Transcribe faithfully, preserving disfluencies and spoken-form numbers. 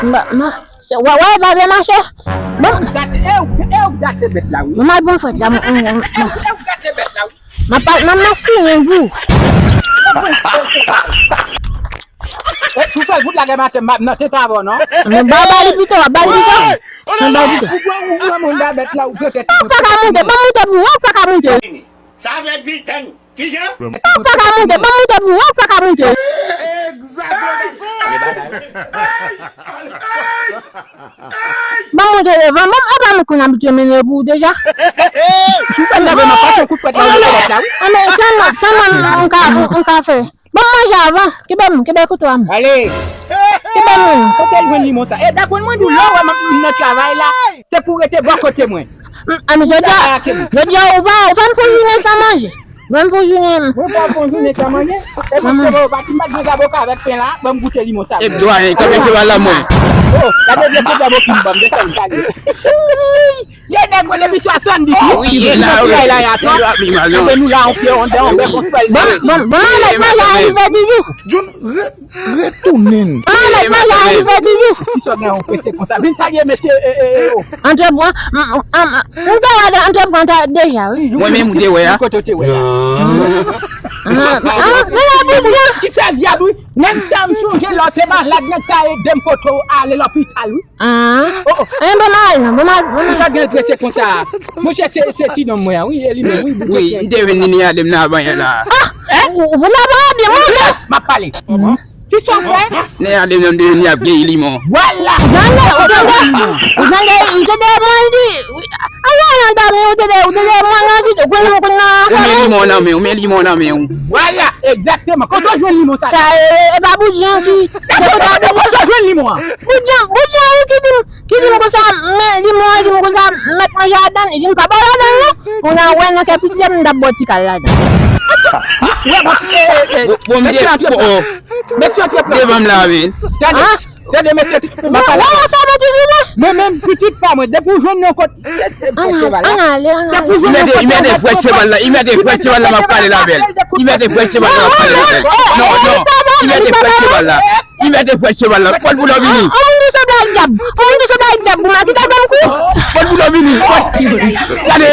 Ma, ma, se, wè, wè, pa byen mache. Bon. Gate, e ou, e ou gate bèt la, wi. Mwen mal bon fèt la, mwen, mwen, mwen. E ou gate bèt la, wi. Mwen pa, mwen, mwen fini, wi. E, ou fè l fout lagè maten, m ap nan tete avè w, non? Mwen ba, ba li pito, ba li pito. Mwen ba li pito. Ou pran, ou pran moun ba bèt la, ou pran tèt. Ou pa ka monte, ban monte pou ou, ou pa ka monte. Sa fè vit, tann. Kijan? Ou pa ka monte, ban monte pou ou, ou pa ka monte. Egzakteman. Ban monte devan, ban, ou pa met konn abitye mennen yo pou ou deja. Si w fè m leve nan pòt, yon kout fwèt la, ou leve lòt la, wi. An men, sèlman, sèlman, m ka, m ka fè. Ban m manje avan, kenbe m, kenbe kouto a m. Ale. Kenbe m. Kote l jwenn limon sa? E, daprè mwen, di w, lè w wè m ap vin nan travay la, se pou w rete bò kote mwen. M, a, men jodi a, jodi a, ou pa, ou pa m fè jounen san manje. Ban m fè jounen. Mwen pa fè jounen san manje. E mwen, mwen, mwen, pa ti m pa t gen zaboka avèk pen la, ban m goute limon sa. E dwayen, kanpe cheval la, mwen. Oh, gade vye kout zaboka m ban m, desann, salye. Ye nèg mwen depi swasanndis. Wi, ye la, wi. Anben nou la, on pye, on dan, on bèk, on swèl. Bon, bon, bon, mwen mèt manje a rive toujou. Jun, re-, retounen. Mwen mèt manje a rive toujou. Kisa w gen yon prese konsa? Vin salye mesye, e, e, e, o. Antreprann, m, m, m, m te wè antreprann deja, wi. Mwen menm ou te wè a? Kote w te wè a? Kisa vyab, wi? Nèg sa m sonje lè w te malad, nèg sa ede m kote w ale lopital, wi. Ah. Oh, oh. Eh, bon mal, bon mal, bon mal. Sa gen prese konsa. Monchè, se, se ti nonm mwen an, wi, e li menm, wi, wi, m te jwenn Nini Adem nan abanyè la. Ah, ou, ou nan abanyè byen, monchè. M ap pale. Kisa w fè? Nini Adem nan m te jwenn li ap geyi limon. Vwala. Ou tande, ou tande, ou tande, m tande mwen di, wi, a, a, nan dòmi, ou tande, ou tande mwen nan di, ou konn mwen konn nan. Ou men limon nan men, ou men limon nan men, ou. Vwala, egzakteman. Kote w jwenn limon sa? Sa, e, e, e pa Boudjan ki, se kote w jwenn limon an? Boudjan, Boudjan, wi, ki di m, ki di m konsa, men, li mwen, li di m konsa, mèt manje ladann, li di m pa ba w ladann, non. Ou nan wè nan kè piti, m t ap ba w ti kal ladann. Wè, bon, e, e, e, bon, bon, mesye antreprann. Mesye antreprann. Devan m la, wi. Tande, tande, mesye, m ap pale. Wè, wè, sa mwen di, wi, mwen. Mwen menm, pitit pa mwen, depi w jwenn yon kot, fwèt cheval la. Depi w jwenn yon kot, li mete fwèt cheval la, li mete fwèt cheval la, m ap pale l avè l. Li mete fwèt cheval la, m ap pale l avè l. Non, non, li mete fwèt cheval la. Li mete fwèt cheval la. Fòt pou lò vini. An, an moun ki sanble ak dyab. An moun ki sanble ak dyab. Ou makita zanm kou. Fòt pou lò vini. Fòt. Gade.